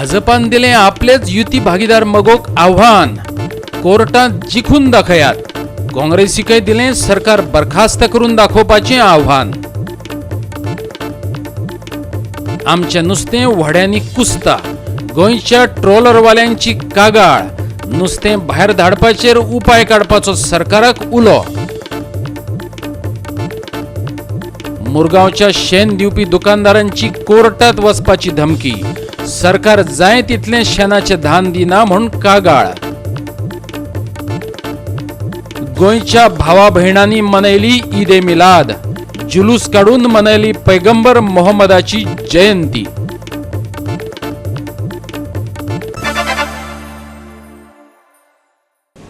भाजपान दिलें आपलेच युती भागीदार मगोक आव्हान, कोर्टांत जिखून दाखयात। काँग्रेसीकय दिलें सरकार बरखास्त करून दाखोवपाचें आव्हान। आमचें नुस्तें व्हड्यांनी कुसता, गोंयच्या ट्रॉलरवाल्यांची कागाळ, नुस्तें भायर धाडपाचेर उपाय काडपाचो सरकाराक उलो। मुरगांवच्या शेण दिवपी दुकानदारांची कोर्टात वचपाची धमकी, सरकार जाय तितलें शेणाचें धान दिना म्हूण कागाळ। गोंयच्या भावा भयणांनी मनयली ईद ए मिलाद, जुलूस काडून मनयली पैगंबर मोहम्मदाची जयंती।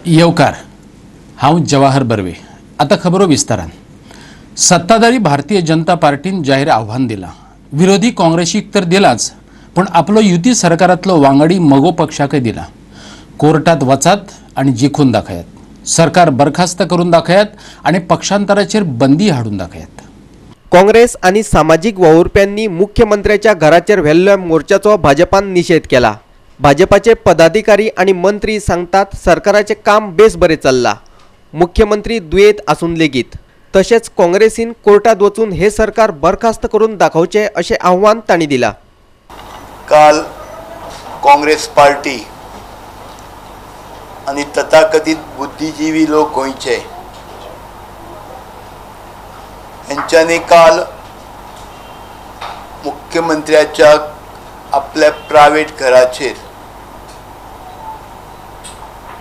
येवकार, हांव जवाहर बर्वे। आता खबरो विस्तारान। सत्ताधारी भारतीय जनता पार्टीन जाहीर आव्हान दिलां, विरोधी काँग्रेसीक तर दिलाच, पूण आपलो युती सरकारांतलो वांगडी मगो पक्षाकय दिला। कोर्टात वचात आनी जिखून दाखयात, सरकार बरखास्त करून दाखयात आनी पक्षांतराचेर बंदी हाडून दाखयात। काँग्रेस आनी सामाजीक वावुरप्यांनी मुख्यमंत्र्याच्या घराचेर व्हेल्ल्या मोर्चाचो भाजपान निषेध केला। भाजपाचे पदाधिकारी आनी मंत्री सांगतात सरकाराचें काम बेस बरें चल्लां, मुख्यमंत्री दुयेंत आसून लेगीत। तशेंच काँग्रेसीन कोर्टात वचून हे सरकार बरखास्त करून दाखोवचें अशें आव्हान तांणी दिलां। काल काँग्रेस पार्टी आनी तथाकथीत बुद्धिजीवी लोक गोंयचे हेंच्यांनी काल मुख्यमंत्र्याच्या आपल्या प्रायव्हेट घराचेर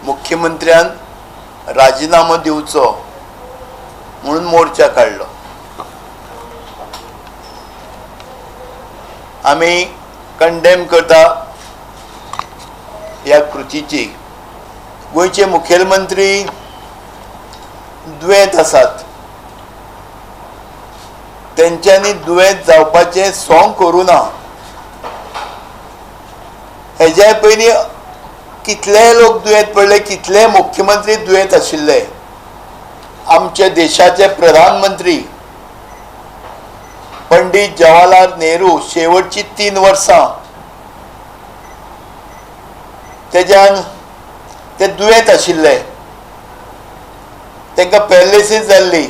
मुख्यमंत्र्यान राजिनामो दिवचो म्हणून मोर्चा काडलो। आमी कंडेम करता ह्या कृतीची। गोंयचे मुखेलमंत्री दुयेंत आसात, तेंच्यांनी दुयेंत जावपाचें सोंग करूं ना। हेज्या पयलीं कितले लोक दुयेंत पडले, कितले मुख्यमंत्री दुयेंत आशिल्ले। आमचे देशाचे प्रधानमंत्री पंडित जवाहरलाल नेहरू शेवटची 3 वर्सां तेज्यान ते दुयेंत आशिल्ले, तांकां पॅरालिसीस जाल्ली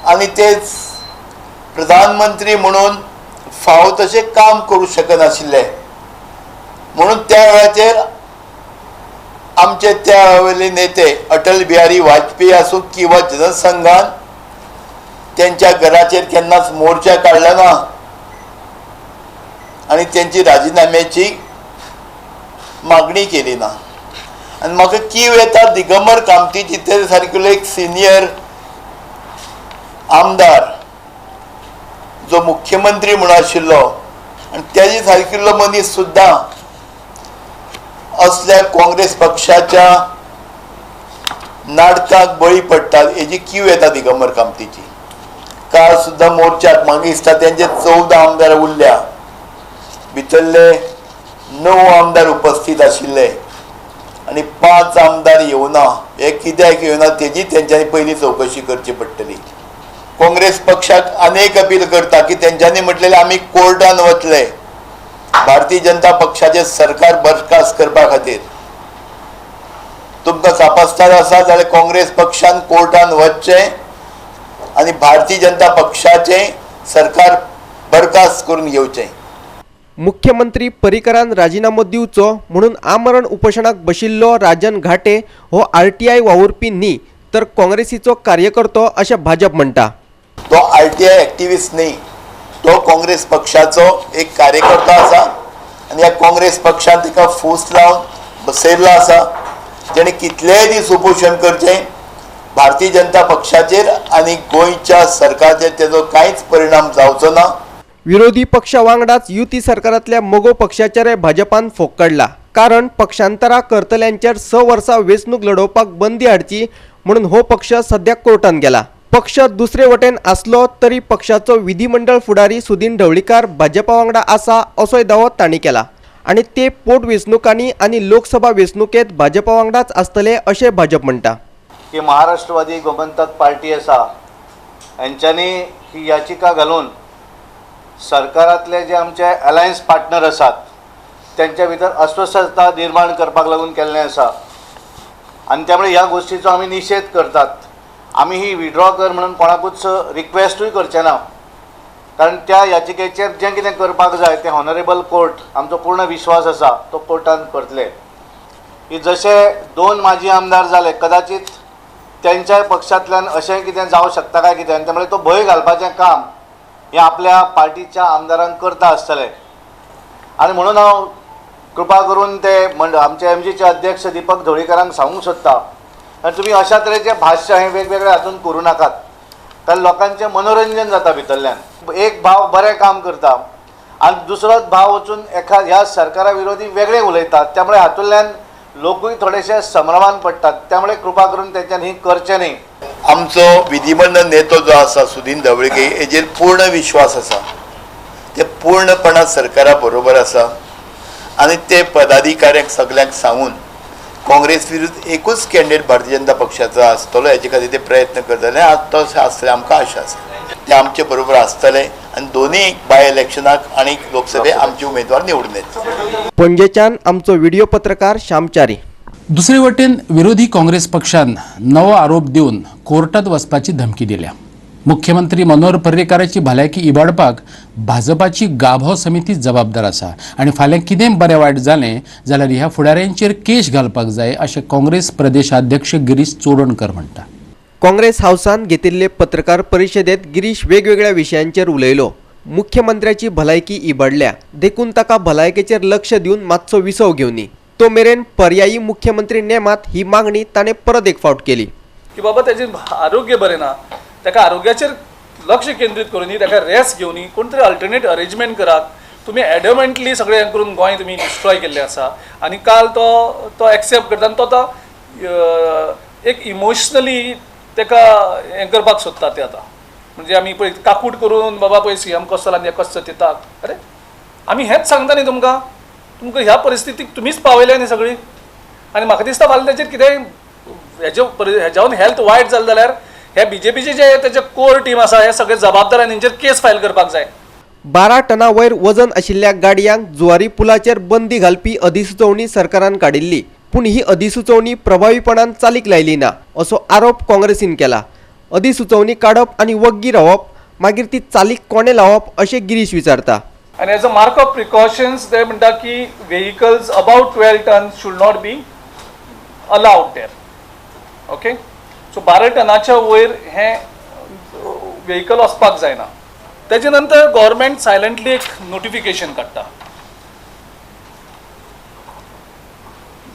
आनी तेच प्रधानमंत्री म्हणून फावो तशें काम करूं शकनाशिल्ले। म्हणून त्या वेळाचेर आमचे त्या वेळावयले नेते अटल बिहारी वाजपेयी आसूं किंवा जनसंघान त्यांच्या घराचेर केन्नाच मोर्चा काडला ना आनी तेंची राजिनाम्याची मागणी केली ना। आनी म्हाका कीव येता दिगंबर कामतीची ते सारकिल्लो एक सिनियर आमदार जो मुख्यमंत्री म्हणून आशिल्लो आनी तेजे सारकिल्लो मनीस सुद्दां असल्या काँग्रेस पक्षाच्या नाटकाक बळी पडटात हेजी कीव येता दिगंबर कामतीची। काल सुद्दां मोर्चाक म्हाका दिसता तेंचे 14 आमदार उरल्या, भितरले 9 आमदार उपस्थित आशिल्ले आनी 5 आमदार येवना। हे कित्याक येवना तेजी तेंच्यांनी पयलीं चवकशी करची पडटली। काँग्रेस पक्षाक अनेक अपील करता की तेंच्यांनी म्हटलेलें आमी कोर्टान वतले भारतीय जनता पक्षाचें सरकार बरखास्त करपा खातीर। तुमकां कापस्तार आसा जाल्यार काँग्रेस पक्षान कोर्टान वचचें आनी भारतीय जनता पक्षाचें सरकार बरखास्त करून घेवचें। मुख्यमंत्री पर्रीकरान राजिनामो दिवचो म्हणून आमरण उपोशणाक बशिल्लो राजन घाटे हो आरटीआय वावुरपी न्ही तर काँग्रेसीचो कार्यकर्तो अशें भाजप म्हणटा। तो आरटीआय एक्टिविस्ट न्ही, तो काँग्रेस पक्षाचो एक कार्यकर्तो आसा आनी ह्या काँग्रेस पक्षान ताका फूस लावन बसयल्लो आसा। जेणे कितलेय दीस उपोशण करचें भारतीय जनता पक्षाचेर आनी गोंयच्या सरकाराचेर तेजो कांयच परिणाम जावचो ना। विरोधी पक्षा वांगडाच युती सरकारांतल्या मगो पक्षाचेर भाजपान फोग काडला, कारण पक्षांतरां करतल्यांचेर 6 वर्सां वेंचणूक लडोवपाक बंदी हाडची म्हणून हो पक्ष सद्या कोर्टान गेला। पक्ष दुसरे वटेन आसलो तरी पक्षाचो विधिमंडळ फुडारी सुदीन ढवळीकार भाजपा वांगडा आसा असोय दावो तांणी केला आनी ते पोटवेंचणुकांनी आनी लोकसभा वेंचणुकेंत भाजपा वांगडाच आसतले अशें भाजप म्हणटा। की महाराष्ट्रवादी गोमंतक पार्टी आसा हेंच्यांनी ही याचिका घालून सरकारांतले जे आमचे अलायन्स पार्टनर आसात तेंच्या भितर अस्वस्थता निर्माण करपाक लागून केल्लें आसा आनी त्यामुळे ह्या गोश्टीचो आमी निशेध करतात. आमी ही विड्रॉ कर म्हणून कोणाकूच रिक्वेस्टूय करचे ना, कारण त्या याचिकेचेर जें कितें करपाक जाय तें ऑनरेबल कोर्ट, आमचो पूर्ण विश्वास आसा तो कोर्टान करतले. की जशे 2 माजी आमदार जाले कदाचित तेंच्याय पक्षांतल्यान अशें कितें जावं शकता काय कितें, आनी त्यामुळे तो भंय घालपाचें काम हें आपल्या पार्टीच्या आमदारांक करता आसतलें. आनी म्हणून हांव कृपा करून ते आमचे एमजीचे अध्यक्ष दीपक ढवळीकारांक सांगूंक सोदता, आनी तुमी अशा तरेचें भाश्य हें वेगवेगळे हातून करूं नाकात, कारण लोकांचें मनोरंजन जाता भितरल्यान. एक भाव बरें काम करता आनी दुसरोच भाव वचून एका ह्या सरकारा विरोधी वेगळें उलयतात, त्यामुळे हातूंतल्यान लोकूय थोडेशे संभ्रमान पडटात. त्यामुळे कृपा करून तेंच्यान ही करचें न्ही. आमचो विधिमंडळ नेतो जो आसा सुदीन ढवळीकर हेजेर पूर्ण विश्वास आसा, ते पूर्णपणान सरकारा बरोबर आसा आनी ते पदाधिकाऱ्यांक सगल्यांक सांगून काँग्रेस विरुद्ध एकूच कॅन्डिडेट भारतीय जनता पक्षाचो आसतलो हेजे खातीर ते प्रयत्न करतले. आज तो आसतले आमकां आशा आसा, ते आमचे बरोबर आसतले आनी दोनूय बाय इलेक्शनाक आनी लोकसभे आमचे उमेदवार निवडून येतले. पणजेच्यान आमचो व्हिडिओ पत्रकार श्यामचारी. दुसरे वटेन विरोधी काँग्रेस पक्षान नवो आरोप दिवन कोर्टात वचपाची धमकी दिल्या. मुख्यमंत्री मनोहर पर्रीकाराची भलायकी इबाडपाक भाजपाची गाभो समिती जबाबदार आसा आनी फाल्यां कितें बरें वायट जालें जाल्यार ह्या फुडाऱ्यांचेर केश घालपाक जाय अशें काँग्रेस प्रदेशाध्यक्ष गिरीश चोडणकर म्हणटा. काँग्रेस हावसान घेतिल्ले पत्रकार परिशदेत गिरीश वेगवेगळ्या विशयांचेर उलयलो. मुख्यमंत्र्याची भलायकी इबाडल्या देखून ताका भलायकेचेर लक्ष दिवन मातसो विसव घेवनी, तो मेरेन पर्यायी मुख्यमंत्री नेमात ही मागणी ताणें परत एक फावट केली. की बाबा तेजें आरोग्य बरें ना, ताका आरोग्याचेर लक्ष केंद्रीत करूनी, ताका रेस्ट घेवनी, कोण तरी अल्टरनेट अरेंजमेंट करात. तुमी एडमेंटली सगळें हें करून गोंय तुमी डिस्ट्रॉय केल्लें आसा. आनी काल तो तो एक्सेप्ट करता आनी तो आतां एक इमोशनली ताका हें करपाक सोदता ते आतां. म्हणजे आमी पळय काकूट करून बाबा पळय सीएम कसो जाला आनी कसो दिता. अरे आमी हेंच सांगता न्ही तुमकां, तुमकां ह्या परिस्थितीक तुमीच पावयल्या न्ही सगळी. आनी म्हाका दिसता फाल्यां तेजेर कितेंय हेज्यावन हेल्थ वायट जालें जाल्यार हे बीजेपीचे जे तेजे कोर टीम आसा हे सगळे जबाबदार आनी तेंचेर केस फायल करपाक जाय. 12 टना वयर वजन आशिल्ल्या गाडयांक जुवारी पुलाचेर बंदी घालपी अधिसुचोवणी सरकारान काडिल्ली, पूण ही अधिसुचोवणी प्रभावीपणान चालीक लायली ना असो आरोप काँग्रेसीन केला. अधिसुचोवणी काडप आनी वग्गी रावप, मागीर ती चालीक कोणें लावप अशें गिरीश विचारता. आनी as a mark of precautions ते म्हणटा की vehicles about 12 ton should not be allowed there. Okay, so 12 टनाच्या वयर हें व्हेकल वचपाक जायना. तेजे नंतर गव्हर्मेंट सायलंटली एक नोटिफिकेशन काडटा.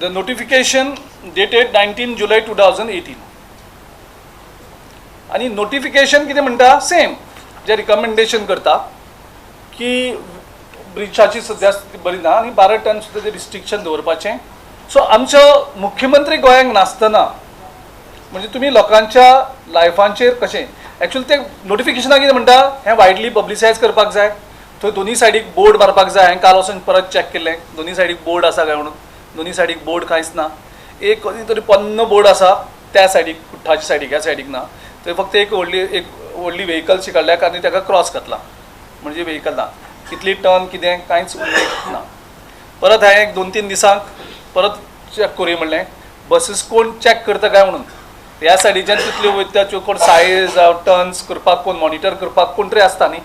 The notification dated 19 July 2018. आनी नोटिफिकेशन कितें म्हणटा, सेम जे रिकमेंडेशन करता की ब्रिजाची सद्या स्थिती बरी ना आनी 12 टन सुद्दां ते रिस्ट्रिक्शन दवरपाचें. सो आमचो मुख्यमंत्री गोंयांक नासतना म्हणजे तुमी लोकांच्या लायफांचेर कशें एक्चुअली ते नोटिफिकेशनाक कितें म्हणटा, हें वायडली पब्लिसायज करपाक जाय, थंय दोनूय सायडीक बोर्ड मारपाक जाय. हांवें काल वचून परत चॅक केल्लें दोनूय सायडीक बोर्ड आसा काय म्हणून, दोनूय सायडीक बोर्ड कांयच ना. एक खंय तरी पोन्नो बोर्ड आसा त्या सायडीक, कुठ्ठाच्या सायडीक, ह्या सायडीक ना. थंय फक्त एक व्हडली व्हेकल काडल्या आनी ताका क्रॉस घातला, म्हणजे व्हेकल ना, कितली टर्न कितें कांयच उल्लेख ना. परत हांवें एक 2-3 दिसांक परत चॅक करूया म्हणलें, बसीस कोण चॅक करता काय म्हणून. ह्या सायडीच्यान कितल्यो वयता त्यो कोण सायज टर्न्स करपाक कोण मॉनिटर करपाक कोण तरी आसता न्ही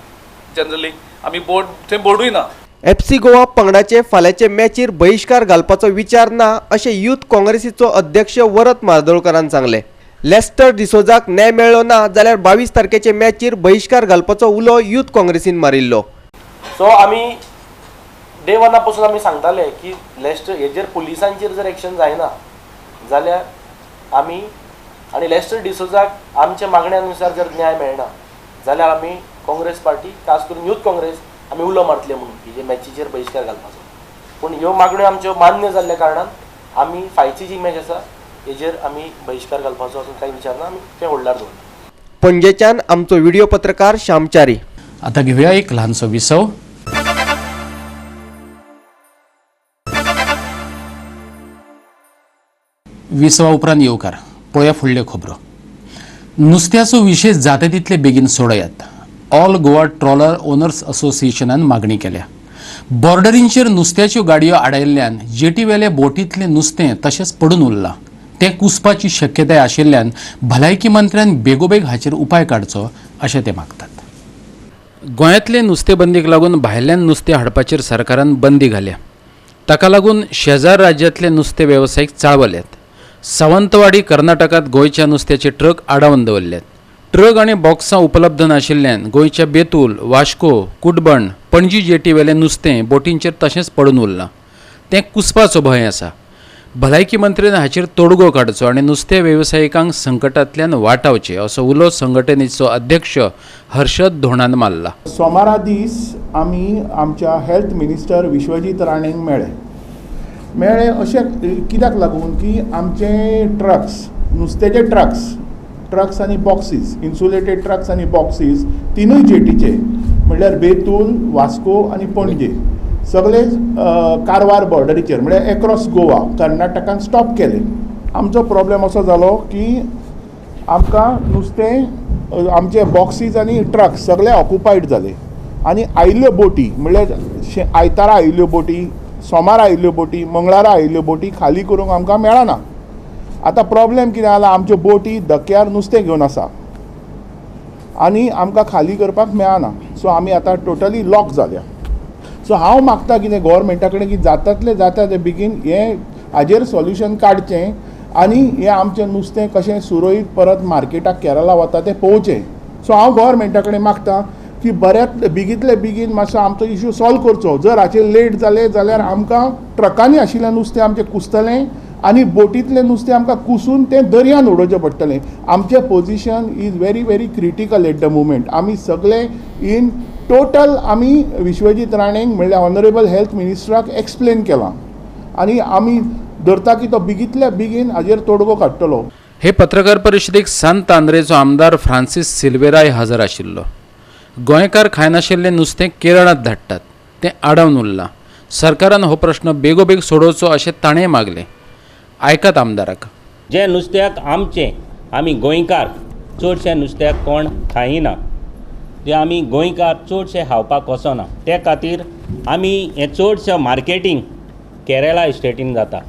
जनरली, आमी बोर्ड थंय बोर्डूय ना. एफसी गोवा पंगडाचे फाल्यांचे मॅचीर बहिश्कार घालपाचो विचार ना अशें यूथ काँग्रेसीचो अध्यक्ष वरत मार्दोळकरान सांगलें. लेस्टर डिसोजाक न्याय मेळ्ळो ना जाल्यार 22 तारखेचे मॅचीर बहिश्कार घालपाचो उलो यूथ काँग्रेसीन मारिल्लो. सो आमी डे वना पासून आमी सांगताले की लेस्टर हेजेर पुलिसांचेर जर एक्शन जायना जाल्यार आमी आनी लेस्टर डिसोजाक आमच्या मागण्या अनुसार जर न्याय मेळना जाल्यार आमी काँग्रेस पार्टी, खास करून यूथ काँग्रेस, आमी उलो मारतले म्हणून की जे मॅचीचेर बहिश्कार घालपाचो. पूण ह्यो मागण्यो आमच्यो मान्य जाल्ल्या कारणान आमी फायची जी मॅच आसा हेजेर आमी बहिश्कार घालपाचो असो कांय विचार ना, आमी तें होल्डार दवरला. पणजेच्यान आमचो व्हिडिओ पत्रकार श्यामचारी. आता घेऊया एक ल्हानसो विसव. विसवा उपरांत येवकार. पळोवया फुडल्यो खबरो. नुस्त्याचो विशय जाता तितले बेगीन सोडयात. ऑल गोवा ट्रॉलर ओनर्स असोसिएशनान मागणी केल्या. बॉर्डरींचेर नुस्त्याच्यो गाडयो आडायल्ल्यान जेटीवेले बोटींतलें नुस्तें तशेंच पडून उरलां. तें कुसपाची शक्यताय आशिल्ल्यान भलायकी मंत्र्यान बेगोबेग हाचेर उपाय काडचो अशें ते मागतात. गोंयांतले नुस्तें बंदीक लागून भायल्यान नुस्तें हाडपाचेर सरकारान बंदी घाल्या. ताका लागून शेजार राज्यांतले नुस्तें वेवसायीक चाळवल्यात. सावंतवाडी कर्नाटकांत गोंयच्या नुस्त्याचे ट्रक आडावन दवरल्यात. ट्रक आनी बॉक्सां उपलब्ध नाशिल्ल्यान गोंयच्या बेतूल, वास्को, कुटबण, पणजी जेटीवेलें नुस्तें बोटींचेर तशेंच पडून उरलां. तें कुसपाचो भंय आसा. भलायकी मंत्र्यान हाचेर तोडगो काडचो आनी नुस्तें वेवसायिकांक संकटांतल्यान वाटावचें असो उलो संघटनेचो अध्यक्ष हर्षद धोंडान मारला. सोमारा दीस आमी आमच्या हेल्थ मिनिस्टर विश्वजीत राणेंक मेळ्ळे अशें कित्याक लागून की आमचे ट्रक्स, नुस्त्याचे ट्रक्स आनी बॉक्सीस, इन्सुलेटेड ट्रक्स आनी बॉक्सीस तिनूय जेटीचे म्हणल्यार बेतूल, वास्को आनी पणजे सगळे कारवार बॉर्डरीचेर म्हणल्यार एक्रॉस गोवा कर्नाटकान स्टॉप केले. आमचो प्रॉब्लेम असो जालो की आमकां नुस्तें, आमचे बॉक्सीस आनी ट्रक्स सगळे ऑक्युपायड जाले आनी आयिल्ल्यो बोटी म्हणल्यार आयतारा आयिल्ल्यो बोटी, सोमारा आयिल्ल्यो बोटी, मंगळारा आयिल्ल्यो बोटी खाली करूंक आमकां मेळना. आतां प्रॉब्लेम कितें जाला, आमच्यो बोटी धक्यार नुस्तें घेवन आसा आनी आमकां खाली करपाक मेळना. सो आमी आतां टोटली लॉक जाल्या. सो हांव मागता कितें गोवोरमेंटा कडेन की जातातले जाता ते बेगीन हें हाजेर सोल्युशन काडचें आनी हें आमचें नुस्तें कशें सुरळीत परत मार्केटाक केरला वता तें पळोवचें. सो हांव गोवोरमेंटा कडेन मागता की बऱ्यांतले बेगींतले बेगीन मातसो आमचो इशू सॉल्व करचो. जर हाचेर लेट जालें जाल्यार आमकां ट्रकांनी आशिल्लें नुस्तें आमचें कुसतलें आनी बोटींतलें नुस्तें आमकां कुसून तें दर्यान उडोवचें पडटलें. आमचें position is very very critical at the moment. आमी सगळे इन टोटल आमी विश्वजीत राणेंक म्हणल्यार ऑनरेबल हेल्थ मिनिस्टराक एक्सप्लेन केलां आनी आमी धरता की तो बेगींतल्या बेगीन हाजेर तोडगो काडटलो. हे पत्रकार परिशदेक सांत आंद्रेचो आमदार फ्रांसीस सिल्वेराय हजर आशिल्लो. गोंयकार खायनाशिल्लें नुस्तें केरळांत धाडटात, तें आडावन उरलां. सरकारान हो प्रश्न बेगोबेग सोडोवचो अशें ताणें मागलें. आयकात आमदाराक. जे नुस्त्याक आमचें आमी गोंयकार चडशें नुस्त्याक कोण खायना, ते आमी गोंयकार चडशे खावपाक वचना, ते खातीर आमी हें चडशें मार्केटींग केरळा स्टेटीन जाता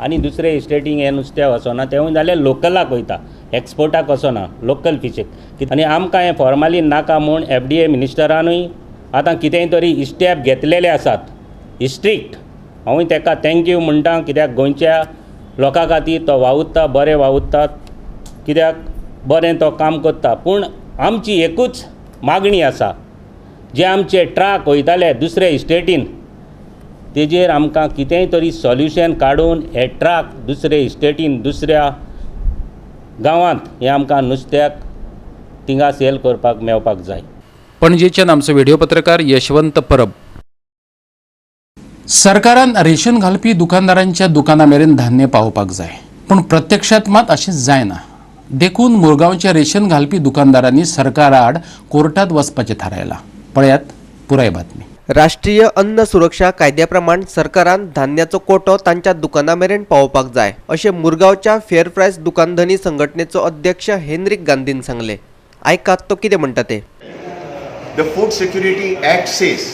आनी दुसरे स्टेटींग हें नुस्तें वचना, तेवूय जाल्यार लोकलाक वयता, एक्सपोर्टाक वचना, लोकल फिशीक. आनी आमकां हें फॉर्मालीन नाका म्हूण FDA मिनिस्टरानूय आतां कितेंय तरी स्टेप घेतलेले आसात स्ट्रिक्ट. हांवूय तेका thank you म्हणटा, कित्याक गोंयच्या लोकां खातीर तो वावुरता, बरें वावुरता, कित्याक बरें तो काम करता. पूण आमची एकूच मागणी आसा, जे आमचे ट्रक वयताले दुसरे स्टेटीन तेजेर आमकां कितेंय तरी सोल्युशन काडून हे ट्रक दुसरे स्टेटीन दुसऱ्या गांवांत हे आमकां नुस्त्याक थिंगा सेल करपाक मेळपाक जाय. पणजेच्यान आमचो व्हिडिओ पत्रकार यशवंत परब. सरकारान रेशन घालपी दुकानदारांच्या दुकाना मेरेन धान्य पावोवपाक जाय, पूण प्रत्यक्षात मात अशें जायना. देखून मुरगांवच्या रेशन घालपी दुकानदारांनी सरकाराआड कोर्टात वचपाचें थारायलां. पळयात पुराय बातमी. राष्ट्रीय अन्न सुरक्षा कायद्या प्रमाण सरकारान धान्याचो कोटो तांच्या दुकाना मेरेन पावोवपाक जाय अशें मुरगांवच्या फेअर प्रायस दुकानधनी संघटनेचो अध्यक्ष हेनरीक गांधीन सांगलें. आयकात तो कितें म्हणटा ते. The Food Security Act says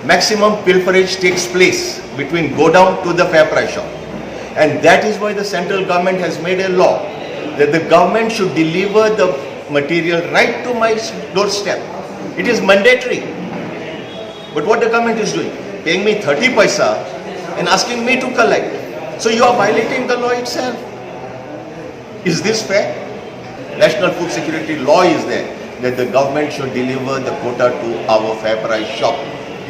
maximum pilferage takes place between godown to the fair price shop, and that is why the central government has made a law that the government should deliver the material right to my doorstep. It is mandatory. But what the government is doing? Paying me 30 paisa and asking me to collect. So you are violating the law itself. Is this fair? National Food Security Law is there that the government should deliver the quota to our fair price shop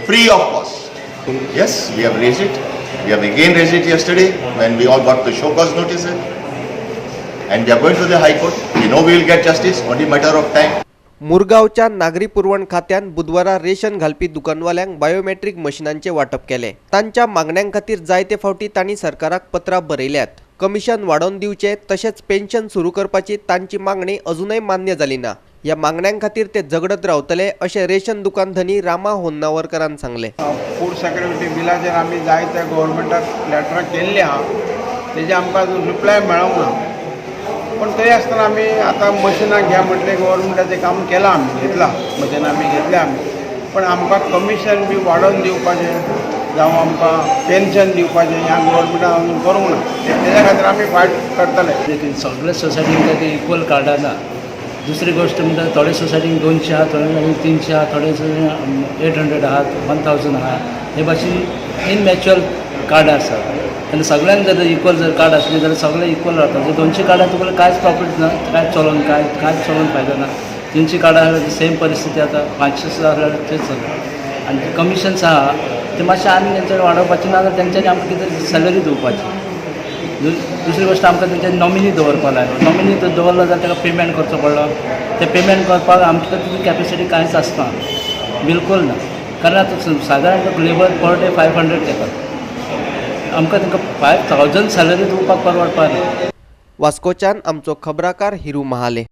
free of cost. Yes, we have raised it. We have again raised it yesterday when we all got the show cause notices. And we are going to the High Court. We know we will get justice, only matter of time. मुरगांवच्या नागरी पुरवण खात्यान बुधवारा ration घालपी दुकानवाल्यांक biometric मशिनांचें वांटप केलें. तांच्या मागण्यां खातीर जायते फावटी तांणी सरकाराक पत्रां बरयल्यात. कमिशन वाडोवन दिवचें तशेंच पेन्शन सुरू करपाची तांची मागणी अजूनय मान्य जाली ना. ह्या मागण्यां खातीर ते झगडत रावतले अशें रेशन दुकान धनी रामा होन्नावरकरान सांगलें. फूड सेक्युरिटी बिलाचेर आमी जायते गव्हर्मेंटाक लेटरां केल्लीं आहा, तेजे आमकां अजून रिप्लाय मेळोंक ना. पूण तरी आसतना आमी आतां मशिनां घ्या म्हटलें, गव्हर्मेंटाचें काम केलां आमी, घेतलां मशिनां आमी घेतल्या आमी. पण आमकां कमिशन बी वाडोवन दिवपाचें जावं आमकां पेन्शन दिवपाचें ह्या गव्हर्मेंटान अजून करूंक ना, तेज्या खातीर आमी फायट करतले. देखून सगळे सोसायटीन ताका इक्वल कार्डां ना. दुसरी गोश्ट म्हणटा थोडे सोसायटीन 200 आहा, थोडे 300 आहा, थोडे 800 आहा, 1000 आहा. हे भाशेन इनमॅच्युअल कार्डां आसात. आनी सगळ्यांक जर इक्वल जर कार्ड आसलें जाल्यार सगळे इक्वल रावता. जर 200 कार्डां तुका कांयच प्रॉफीट ना, कांयच चलोवन कांयच चलोवन फायदो ना. 300 कार्डां आसल्यार सेम परिस्थिती जाता, 500 सुद्दां आसल्यार तेच जाता. आनी कमिशन्स आहा ते मातशें आनी तेंच्यानी वाडोवपाचें, ना जाल्यार तेंच्यांनी आमकां कितें सॅलरी दिवपाची. दुसरी गोश्ट आमकां तेंच्यांनी नॉमिनी दवरपा जाय. नॉमिनी दवरलो जाल्यार ताका पेमेंट करचो पडलो, ते पेमेंट करपाक आमकां तितली कॅपेसिटी कांयच आसना, बिलकूल ना. कारण आतां सादारण लेबर पर डे 500 घेतात, आमकां तांकां 5000 सॅलरी दिवपाक परवडपा ना. वास्कोच्यान आमचो खबराकार हिरू महाले.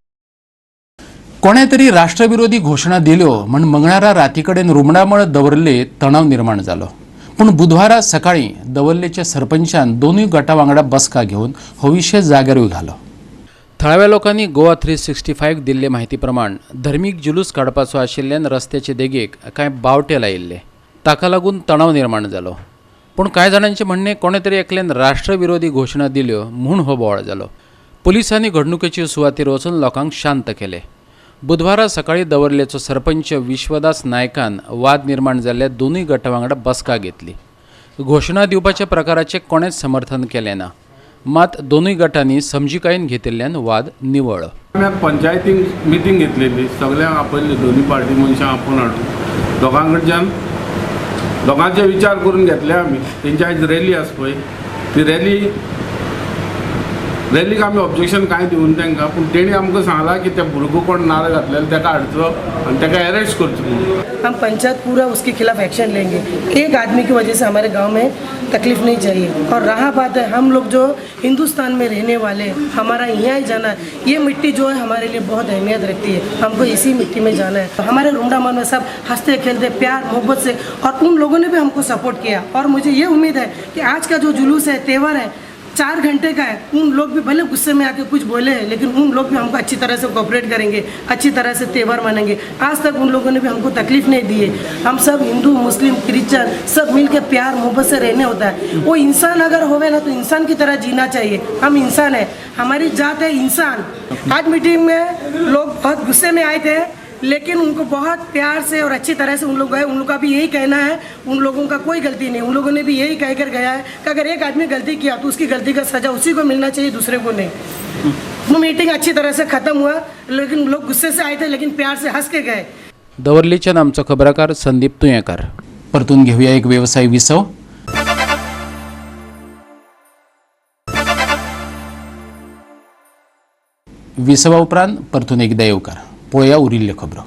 कोणे तरी राष्ट्रविरोधी घोशणा दिल्यो म्हण मंगळारा राती कडेन रुमडामळ दवर्ले तणाव निर्माण जालो. पूण बुधवारा सकाळी दवर्लेच्या सरपंचान दोनूय गटा वांगडा बसका घेवन हो विशय जाग्यारूय घालो. थळाव्या लोकांनी गोवा 365 दिल्ले म्हायती प्रमाण धर्मीक जुलूस काडपाचो आशिल्ल्यान रस्त्याचे देगेक कांय बावटे लायिल्ले, ताका लागून तणाव निर्माण जालो. पूण कांय जाणांचें म्हणणें कोणे तरी एकल्यान राष्ट्रविरोधी घोशणा दिल्यो म्हूण हो बोवाळ जालो. पुलिसांनी घडणुकेचे सुवातेर वचून लोकांक शांत केले. बुधवारा सकाळी दवर्लेचो सरपंच विश्वदास नायकान वाद निर्माण जाल्ल्या दोनूय गटा वांगडा बसका घेतली. घोशणा दिवपाच्या प्रकाराचें कोणेंच समर्थन केलें ना, मात दोनूय गटांनी समजिकायेन घेतिल्ल्यान वाद निवळ्ळो. आमी पंचायतीन मिटींग घेतलेली, सगळ्यांक आपयल्ले, दोनूय पार्टी मनशां आपोवन हाडून दोगां कडच्यान दोगांचे विचार करून घेतले आमी. तेंची आयज रॅली आसा पळय, ती रॅलीक आमी ऑब्जेक्शन कांय दिवन तांकां, पूण तेणी आमकां सांगलां की ते भुरगो कोण नारळ घातलेलो ताका हाडचो आनी ताका अरेस्ट करचो म्हणून. हम पंचायत पूरा उसके खिलाफ एक्शन लेंगे. एक आदमी की वजह से हमारे गांव में तकलीफ नहीं चाहिए. और रहा बात है, हम लोग जो हिंदुस्तान में रहने वाले, हमारा यहाँ ही जाना है. ये मिट्टी जो है हमारे लिए बहुत अहमियत रखती है, हमको इसी मिट्टी में जाना है. हमारे रुमडामल में सब हंसते खेलते प्यार मोहब्बत से, और उन लोगों ने भी हमको सपोर्ट किया. और मुझे ये उम्मीद है कि आज का जो जुलूस है, त्यौहार है, 4 घंटे का है, उन लोग भी भले गुस्से में आके कुछ बोले, लेकिन उन लोग भी हमको अच्छी तरह से कोऑपरेट करेंगे, अच्छी तरह से त्यौहार मनाएंगे. आज तक उन लोगों ने भी हमको तकलीफ़ नहीं दी है. हम सब हिंदू मुस्लिम क्रिश्चियन सब मिल के प्यार मोहब्बत से रहने होता है. वो इंसान अगर होवे ना तो इंसान की तरह जीना चाहिए. हम इंसान है, हमारी जात है इंसान. आज मीटिंग में लोग बहुत गुस्से में आए थे, लेकिन उनको बहुत प्यार से और अच्छी तरह से उन लोग गए. उन लोग का भी यही कहना है, उन लोगों का कोई गलती नहीं. उन लोगों ने भी यही कहकर गया है कि अगर एक आदमी गलती किया तो उसकी गलती का सज़ा उसी को मिलना चाहिए, दूसरे को नहीं. वो मीटिंग अच्छी तरह से ख़त्म हुआ, लेकिन लोग गुस्से से आए थे, लेकिन प्यार से हंस के गए. दवर्लीच्यान आमचो खबराकार संदीप तुयेंकार. परतून घेऊया एक व्यवसाय विसव. विसवा उपरांत परतून एकदा येवकार. पळोवया उरिल्ल्यो खबरो.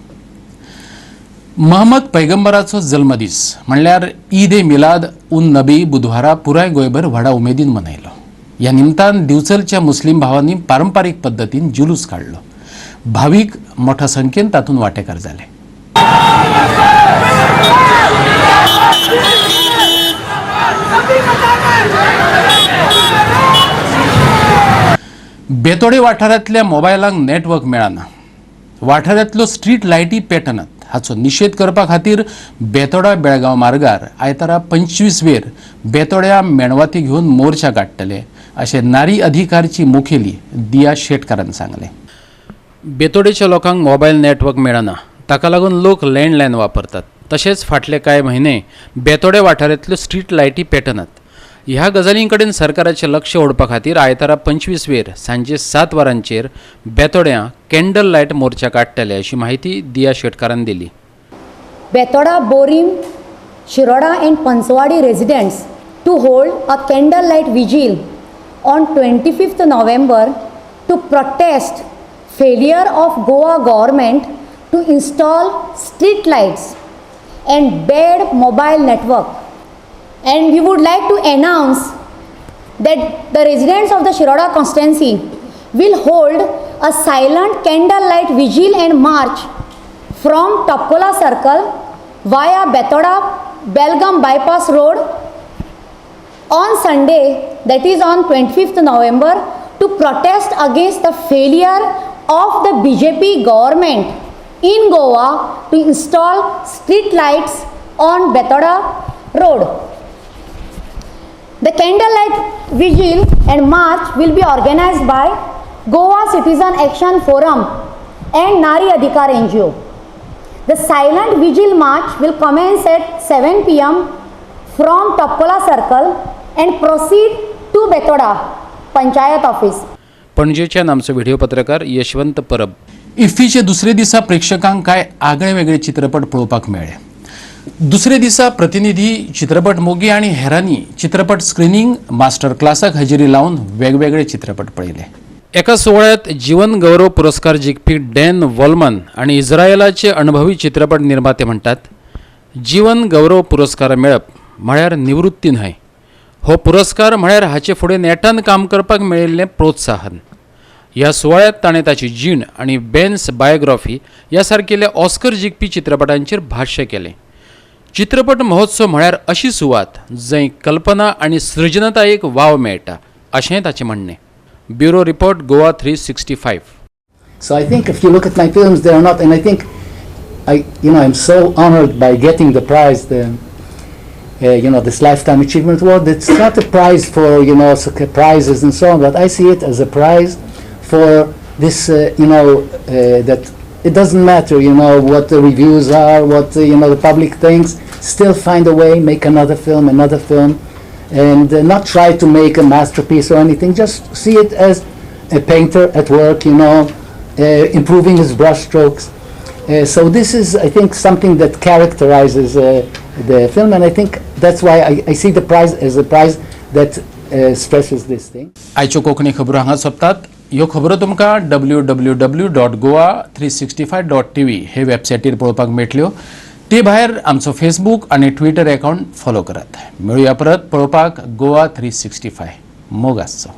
महम्मद पैगंबराचो जल्मदीस म्हणल्यार ईद ए मिलाद उन नबी बुधवारा पुराय गोंयभर व्हडा उमेदीन मनयलो. ह्या निमतान दिवचलच्या मुस्लीम भावांनी पारंपारीक पद्दतीन जुलूस काडलो. भावीक मोठ्या संख्येन तातूंत वांटेकार जाले. बेतोडे वाठारांतल्या मोबायलांक नेटवर्क मेळना, वाठारांतल्यो स्ट्रीट लायटी पेटनात, हाचो निशेध करपा खातीर बेतोडा बेळगांव मार्गार आयतारा 25 वेर बेतोड्या मेणवाती घेवन मोर्चा काडटले अशें नारी अधिकारची मुखेली दिया शेटकारान सांगलें. बेतोडेच्या लोकांक मोबायल नेटवर्क मेळना, ताका लागून लोक लँडलायन वापरतात. तशेंच फाटले कांय म्हयने बेतोडे वाठारांतल्यो स्ट्रीट लायटी पेटनात. ह्या गजालीं कडेन सरकाराचें लक्ष ओडपा खातीर आयतारा 25 वेर सांजे 7 वरांचेर बेतोड्यां कॅन्डल लायट मोर्चा काडटले अशी म्हायती दिया शेटकारान दिली. Betora, Borim, Shiroda and Panchwadi residents to hold a candle light vigil on 25th November to protest failure of Goa government to install street lights and bad mobile network. And we would like to announce that the residents of the Shiroda constituency will hold a silent candlelight vigil and march from Topkola Circle via Betoda Belgaum Bypass Road on Sunday, that is on 25th November, to protest against the failure of the BJP government in Goa to install street lights on Betora Road. The candlelight vigil and march will be organized by Goa Citizen Action Forum and Nari Adhikar NGO. The silent vigil march will commence at 7 p.m. from Topkola Circle and proceed to Betoda Panchayat Office. पणजेच्यान आमचो video पत्रकार यशवंत परब. इफ्फीचे दुसरे दिसा प्रेक्षकांक कांय आगळे वेगळे चित्रपट पळोवपाक मेळ्ळे. दुसरे दिसा प्रतिनिधी, चित्रपट मोगी आनी हेरांनी चित्रपट स्क्रिनींग, मास्टर क्लासाक हजेरी लावन वेगवेगळे चित्रपट पळयले. एका सुवाळ्यात जीवन गौरव पुरस्कार जिखपी डॅन वॉलमन आनी इस्रायलाचे अणभवी चित्रपट निर्माते म्हणटात, जीवन गौरव पुरस्कार मेळप म्हळ्यार निवृत्ती न्हय, हो पुरस्कार म्हळ्यार हाचे फुडें नेटान काम करपाक मेळिल्लें प्रोत्साहन. ह्या सुवाळ्यात ताणें ताची जीण आनी बेन्स बायोग्राफी ह्या सारकेल्या ऑस्कर जिखपी चित्रपटांचेर भाश्य केलें. चित्रपट महोत्सव म्हळ्यार अशी सुवात जंय कल्पना आनी सृजनतायेक वाव मेळटा, अशेंय ताचें म्हणणें. Bureau report, Goa 365. So I think if you look at my films, they are not, and I think, I'm so honored by getting the prize, this Lifetime Achievement Award. It's not a prize for, prizes and so on, but I see it as a prize for this, that it doesn't matter, what the reviews are, what, the public thinks, still find a way, make another film, and not try to make a masterpiece or anything, just see it as a painter at work, improving his brush strokes. So this is, I think, something that characterizes the film, and I think that's why I see the prize as a prize that stresses this thing. आयच्यो कोंकणी खबरो हांगा सोंपतात. ह्यो खबरो तुमकां www.goa365.tv हे वेबसायटीर पळोवपाक मेळटल्यो. ते भायर आमचो फेसबूक आनी ट्विटर अकावंट फॉलो करात. मेळुया परत पळोवपाक गोवा 365. मोग आसचो.